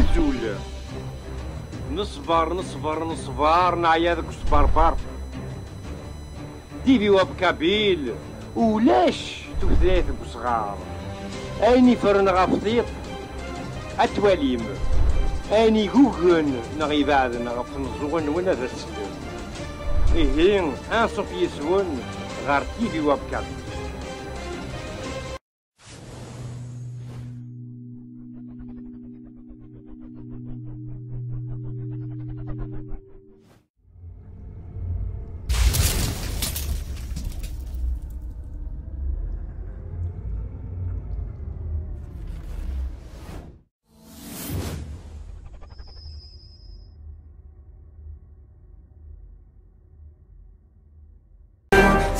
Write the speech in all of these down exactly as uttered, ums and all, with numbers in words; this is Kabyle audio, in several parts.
Azul. Neṣber, neṣber, neṣber, neɛya deg usberber. T V Web Kabyle, ulac tutlayt deg usɣar. Ayen iffren ɣef tiṭ, ad twalim. Ayen igugen neɣ ibeɛden ɣef tmeẓẓuɣin-nwen, ad as-slem. Ihi, anṣuf yis-wen ɣer T V Web Kabyle.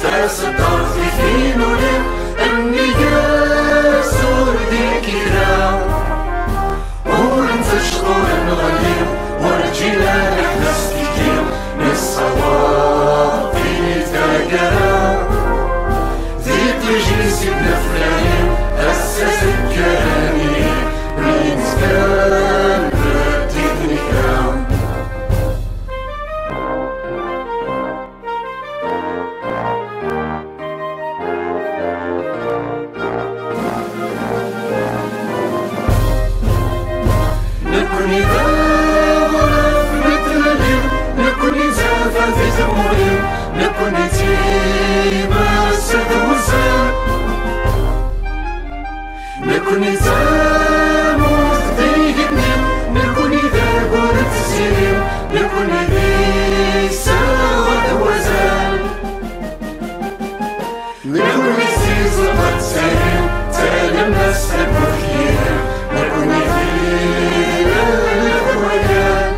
Taseddart i tin ula nnig-s ur d-ikra, ur nettecṭur nɣelli, ur ǧǧin ara ḥdac tikki, nessawaḍ-d i taggara. Di ṭij-is i d-neflali, ass-a zekkaren-iyi, mi nezgan beddit nekra. Nekkni d aɣref mi d-nali, nekkni d tafat di tmuri, nekkni d timas d wuzal. Nekkni d tamurt d igenni, nekkni d aggur d tziri, nekkni d iseɣ d wazal. Nekkni d tiẓeṭ d tayri, talemmas akked yiri, nekkni d ilel d wayal.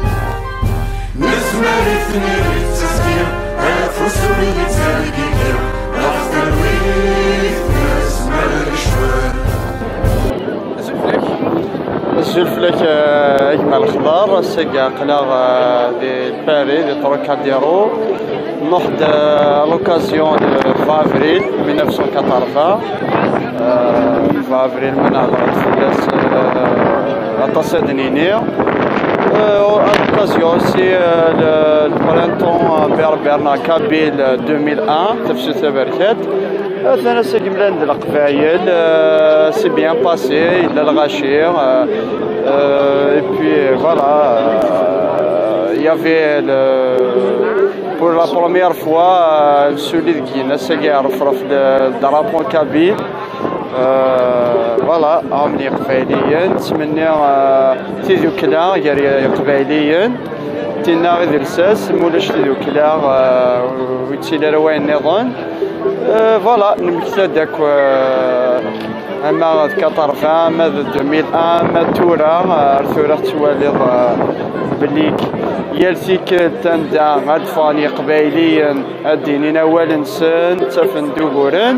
Nezmer i tniri d teẓgi, afus ur yettergigi, ɣef talwit nezmer lecɣal. Azul fell-ak, eh, a gma Lexḍer. Ass-agi aql-aɣ, eh, di Paris, di Trocadéro. Nruḥ-d, eh, à l'occasion de vingt avril mille neuf cent quatre-vingts. Eh, vingt avril ma nehḍer fell-as, eh, aṭas ad d-nini. Eh, à l'occasion aussi, eh, le, le printemps, eh, berbère neɣ kabyle, eh, deux mille un, tafsut taberkant. Atan ass-agi mlalen-d Leqbayel, euh, c'est bien passé, yella lɣaci, euh, euh, et puis, euh, voilà, euh, il y avait le, pour la première fois, euh, nesuli deg yigenni ass-agi, rrefref le drapeau kabyle. Euh, voilà, am Iqbayliyen, nettmenni, euh, tidukla gar Iqbayliyen, tinna i d lsas, ma ulac tidukla, euh, ur yettili ara wayen nniḍen. Euh, voilà, nemmekta-d akk, euh, ama d quatre-vingts, ama d deux mille un, ama d tura, euh, ar tura tettwaliḍ, euh, belli yal tikkelt anda ad ffɣen Yiqbayliyen ad d-inin awal-nsen, ttafen-d uguren.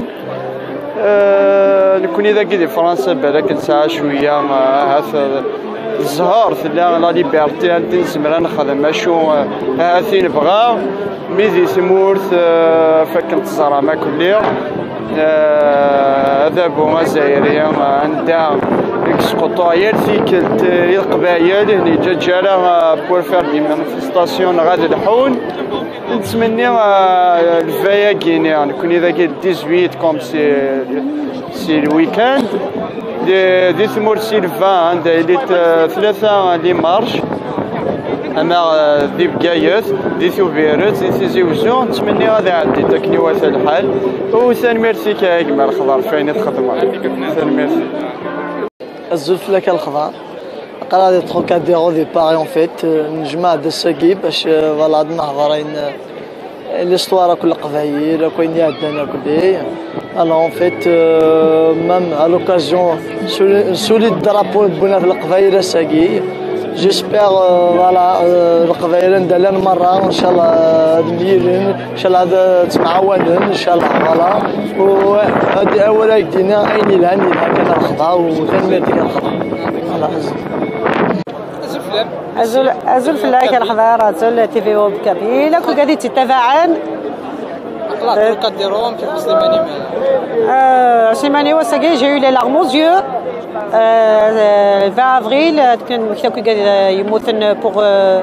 Euh, nekkni dagi di Fransa balak nesɛa cwiya, euh, ahat, euh, zzher, tella la liberté, anda nezmer ad nexdem acu, eh, ahat i nebɣa. Mi di tmurt, eh, fakken teẓram akk-, eh, adabu azzayri, eh, anda i yesquṭṭuɛ yal tikkelt, eh, i Leqbayel, ur neǧǧa ara, eh, pour faire des manifestations neɣ ad lḥun. Nettmenni, eh, lvay-agi-nni, nekkni dagi dix-huit, comme c'est, c'est le week-end. Di, di tmurt si lva, anda yili t-, tlata les marches, ama, eh, di Bgayet, di Tubiret, di Tizi Uzzu, nettmenni ad iɛeddi-d akken iwata lḥal. U tanemmirt-ik a gma Lexḍer ɣef wayen i txedmeḍ. Tanemmirt. Azul fell-ak a Lexḍer. Aql-aɣ di Trocadéro di Paris en fait, eh, nejmeɛ-d ass-agi bac, eh, voilà, ad nehḍer ayen, eh, l'histoire akk n Leqbayel, akk ayen iɛeddan akk di. Alors en fait, euh, même à l'occasion, suli, suli drapeau n Bunat Leqbayel ass-agi. J'espère, euh, voilà, euh, Leqbayel anda llan merra, ncallah, ad myilen, ncallah ad ttemɛawanen, ncallah, voilà. U ad, awal ay d-yenna ayen yelhan, yelha kan a Lexḍer, u tanemmirt-ik a Lexḍer. Voilà. Azul fell-am. Azul, azul fell-ak a Lexḍer, azul T V Web Kabyle, akk wigad i tt-ittabaɛen. Aql-aɣ Trocadéro, amek iḥuss liman-im? Euh, Slimani, ass-agi, j'ai eu les larmes aux yeux. Euh, le vingt avril, euh, كان مكتب كي قال يموتن pour euh,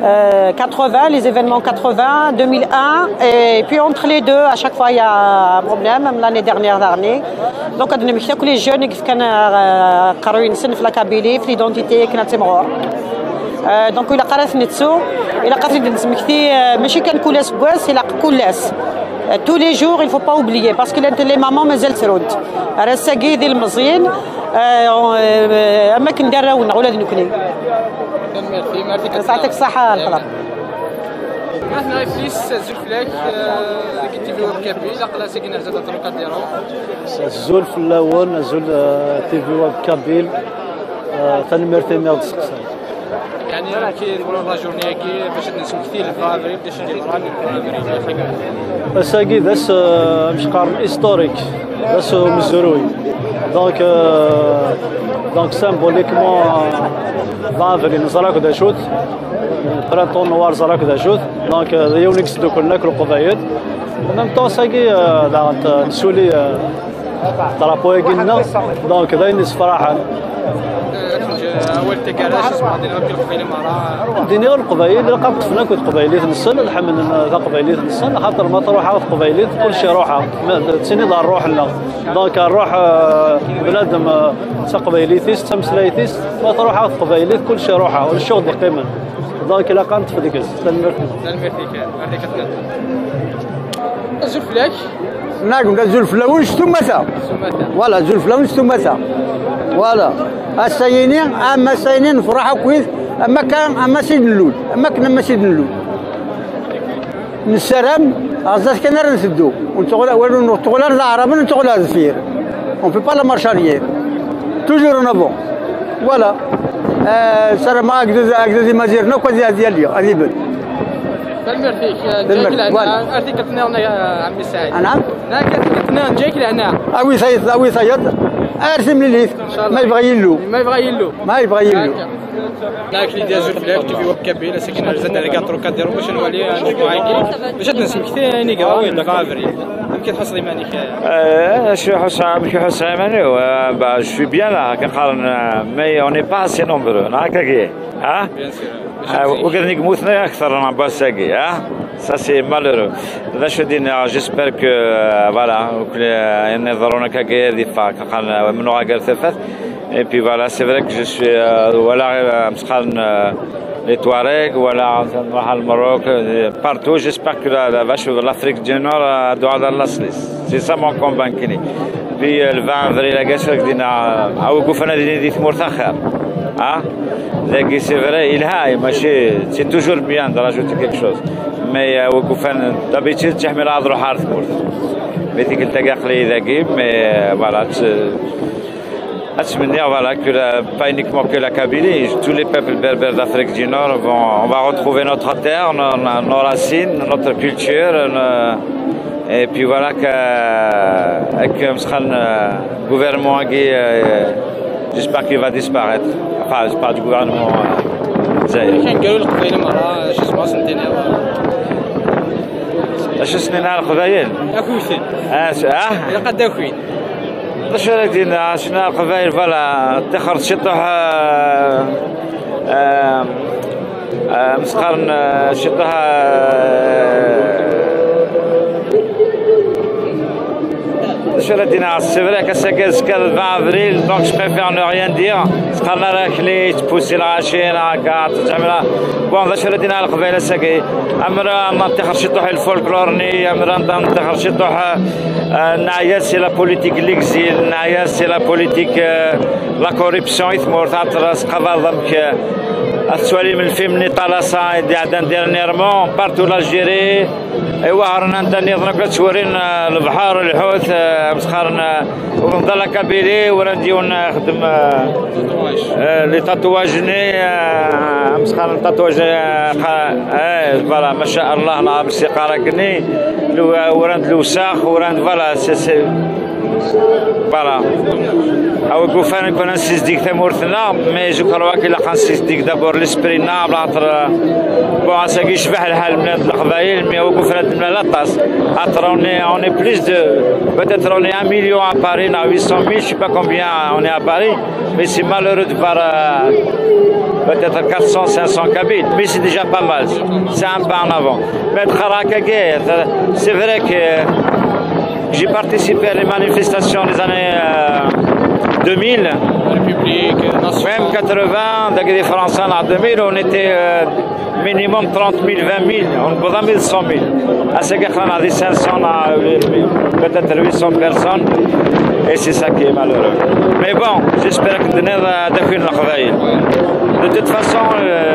euh, quatre-vingts, les événements quatre-vingts, deux mille un, et puis entre les deux, à chaque fois, il y a un problème, même l'année dernière, dernier. Donc, هاد المكتب كل les jeunes كيف كان آه، قرروا ينسن في la Kabylie, في l'identité, كنا تمغور. آه، donc, إلا قرات نتسو، إلا قرات نتسمكتي، آه، ماشي كان كل أسبوع، إلا كل أس. Tous les jours, il faut pas oublier, parce que les mamans مازال ترد. راه ساقي ذي المزيين، آه، آه، أما كندار راونا ولا ذي نكني. Merci, merci. يعطيك الصحة الحضر. Maintenant, ici, c'est Zulflek, euh, qui est le Kabyle, la classe qui n'a pas trop. Azul fell-awen, azul, euh, T V Web Kabyle. Euh, tanemmirt imi ɣ-d-testeqsam. يعني كي نقولوا la journée كي باش نسمكتي le vingt avril باش ندير le vingt avril. Ass-agi d ass, euh, amek qqaren, historique, d ass umezruy. Donc, euh, donc symboliquement, euh, vingt avril neẓra akk d acu-t, printemps noir neẓra akk d acu-t. Donc, euh, d yiwen i yesduklen akk Leqbayel. En même temps, ass-agi, euh, daɣen, euh, nesuli, euh, drapeau-agi-nneɣ, donc d ayen yessefraḥen. Awal taggara, acu semmaḍ i Leqbayel merra? Ad d-iniɣ Leqbayel, ilaq ad ṭṭfen akk d teqbaylit-nsen, ad ḥemmlen taqbaylit-nsen, axaṭer ma truḥ teqbaylit, kullec iruḥ. Ma d, d tin i d ṛṛuḥ-nneɣ. Donc ṛṛuḥ, euh, bnadem, euh, d taqbaylit-is, d tameslayt-is, ma truḥ teqbaylit, kullec iruḥ, ulac ur d-iqqimen. Donc ilaq ad neṭṭef deg-s. Tanemmirt. Tanemmirt-ik. Azul fell-ak. Nagem d azul fell-awen s tumata. Voilà, azul fell-awen s tumata. Voilà. Ass-ayini, am ass-ayini nefraḥ akkit, am akka, am ass i d-nlul, am akken am ass i d-nlul. Nessaram, ɣer zdat kan ara nteddu. Ur nettɣul, ur nettɣul ara d aɛraben, ur nettɣul ara deffir. On fait pas la marche arrière. Toujours en avant. Voilà. Euh, ssarameɣ agdud, agdud imaziɣen akk ad, ad yali, ad ibedd. Tanemmirt-ik, euh, Tanemmirt. Ǧǧak leɛna. Voilà. Ar tikkelt nniḍen, a ɛemmi Saɛid. Anɛam? Nekk ar tikkelt nniḍen, ǧǧak leɛna. Awi tayeḍ, awi tayeḍ. Ar timlilit. Inchallah. Ma yebɣa Yillu. Ma yebɣa Yillu. Ma yebɣa Yillu. D'accord. Nekk Lidya Zulflak, T V Web Kabyle, ass-agi nerzan ar quatre quatre zéro, bac ad nwali, euh, المجموعة-agi. Bac ad d-nesmekti ayen i yeḍran le vingt avril. Amek i tḥusseḍ iman-ik, euh? Euh, acu ḥusseɣ, amek i ḥusseɣ iman-iw? Euh, bah, je suis bien là, akka qqaren, euh, mais on n'est pas assez nombreux, neɣ akkagi, ha? Bien sûr. Euh, ugad-nni yemmuten akter n wass-agi, ha? Ça, c'est malheureux. D acu d-iniɣ, j'espère que, euh, voilà, ayen iḍerrun akkagi ad iffeɣ, qqaren, euh, mennuɣ agar tafat. Et puis voilà, c'est vrai que je suis, euh, voilà, euh, amsxan, euh, les Touaregs, voilà, نروح على المروك, euh, partout. J'espère que la, la, la, l'Afrique du Nord, euh, doit aller à la Suisse. C'est ça mon combat, kini. Puis, euh, le vingt avril, la guerre, c'est que dina, euh, أو قفنا دي، دي ثمور ثخر. Hein? Dagi, c'est vrai, il a, ماشي, c'est toujours bien de rajouter quelque chose. Mais, euh, وقفنا, d'habitude, تحمل هذا روح عارف مورت. Mais تيك التقاق لي داكي, mais, euh, voilà, c'est, Attmenniɣ, voilà, que la, pas uniquement que la Kabylie, tous les peuples berbères d'Afrique du Nord vont, on va retrouver notre terre, nos, nos racines, notre culture, nos, et puis voilà que, avec, euh, le gouvernement qui, euh, j'espère qu'il va disparaître. Enfin, je parle du gouvernement, euh, دزاير. كان قالوا لك قبيله مره شي سبعة سنتين. اش سنين على القبايل؟ اكوثن. اه، ش-، اه؟ الا قد اكوين. باش هذاك دينا شنا القبايل، فوالا، تخرج شي طوح، آه، آه، آه، مسقرن، آه، شي طوح، آه، شو هذا دينا السبرة كسكر سكر vingt avril, donc je préfère ne rien dire. سقرنا راه كليت، بوسي العشيرة، كاع تجمعنا. Bon, باش هذا دينا القبايل ساكي. أمرا ما تخرج شي طوح الفولكلورني، أمرا ما تخرج شي طوح. آه، نعيا c'est la politique de l'exil, نعيا c'est la politique, آه، la corruption, يثمور تعطرس قبل ضمك. آه، السوالي من الفيلم ني طالاسا دي عدن dernièrement, partout l'Algérie. ايوا رانا نتا نيضنا كتورين، آه، البحر، الحوت، آه، مسخرنا، آه، ونضل كابيلي، ورا نديو نخدم، آه، آه، les tatouages ني، آه، مسخرنا tatouage، آه، خا-، آه، voilà، ما شاء الله، نعم، سي قارقني، لو-، ورا ند الوساخ، ورا ند، voilà، c'est, c'est, Voilà. Awi yufan ad nsizdeg tamurt-nneɣ, mais je crois qu'il ilaq ad nsizdeg d'abord l'esprit-nneɣ, later, bon, ass-agi yecbeḥ lḥal mliḥ d Leqbayel, mais awi yufan ad nemlal aṭas. Later, on est, on est plus de, peut-être on est un million à Paris, on a huit cent mille, je sais pas combien on est à Paris, mais c'est malheureux de voir, euh, peut-être quatre cents, cinq cents Kabyles, mais c'est déjà pas mal, c'est un pas en avant. Mais c'est vrai que j'ai participé à les manifestations des années, euh, deux mille. Même quatre-vingts, avec les Français en deux mille, on était, euh, minimum trente mille, vingt mille, on ne peut pas mille, cent mille. À ce qu'on a des cinq cents, on a peut-être huit cents personnes, et c'est ça qui est malheureux. Mais bon, j'espère que de, de toute façon, euh,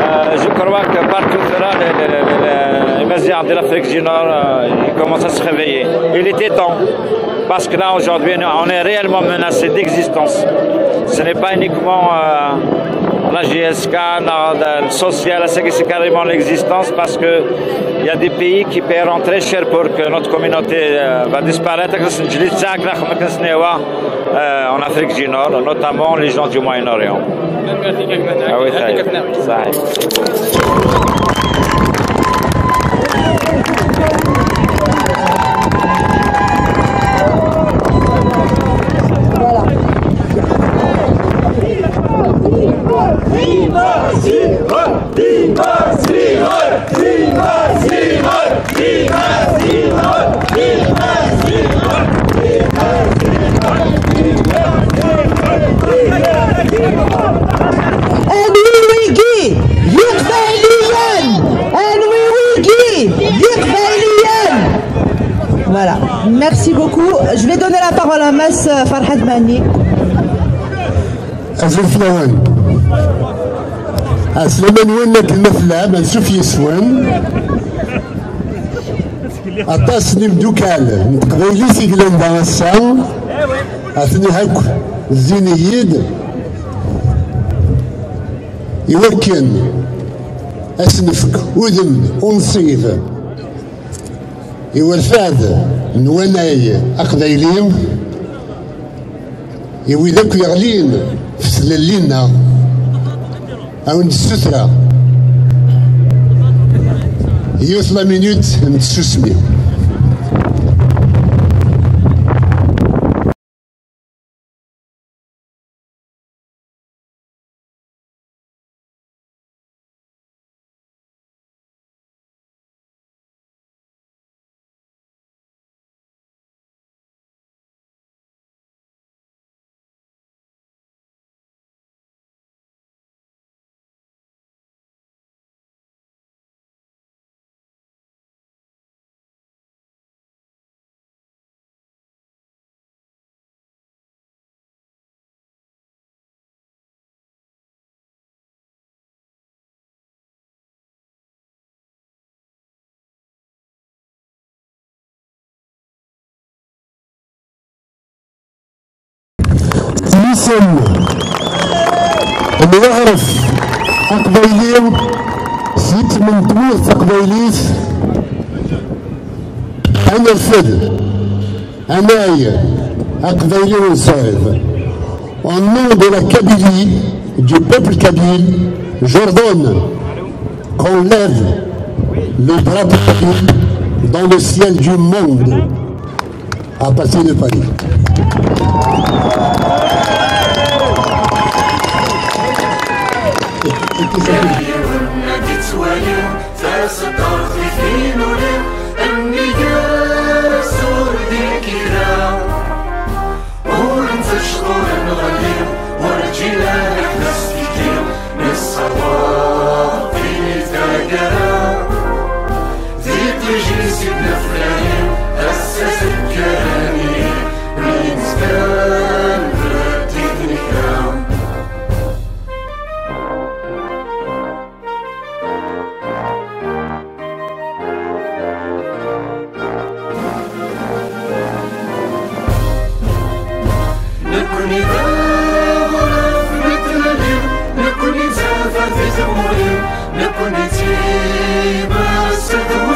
euh, je crois que partout là, les, les, les, les, les Mazières de l'Afrique du Nord, euh, ils commencent à se réveiller. Il était temps. Parce que là, aujourd'hui, on est réellement menacé d'existence. Ce n'est pas uniquement, euh, la J S K, non, le social, c'est que c'est carrément l'existence parce que il y a des pays qui paieront très cher pour que notre communauté, euh, va disparaître. Euh, en Afrique du Nord, notamment les gens du Moyen-Orient. Ah oui, ça y est. Ça y est. Voilà. Merci beaucoup. Je vais donner la parole à Mass, euh, Farhad Mani. Azul fell-awen. Ɛeslama-nwen akken ma tellam, ansuf yes-wen. Aṭas n imeddukal n teqbaylit i yellan da ass-a, atni akk zzin-iyi-d i wakken ad s-nefk udem unṣib i urfad n wanay aqbayli, i wid akk yeɣlin f tlelli-nneɣ, a wen-d-ssutreɣ yiwet la minute n tsusmi. Isem n weɣref aqbayli s yisem n tmurt taqbaylit, ad nerfed anay aqbayli unṣib. Au nom de la Kabylie, du peuple kabyle, j'ordonne qu'on lève le drapeau kabyle dans le ciel du monde à partir de Paris. Taseddart di tin ur nnig-s ur d-nekki ara. Ur ntecq ur nɣelli, werǧin ad neḥbes tikti, nessawaḍ di taggara. Di ṭij-is i d-neflali, ass-a zekkaren-iyi, mi nezgan beddit nekra. Nekkni d aɣref mi t-nali, nekkni d tafat i tmuri, nekkni d timas d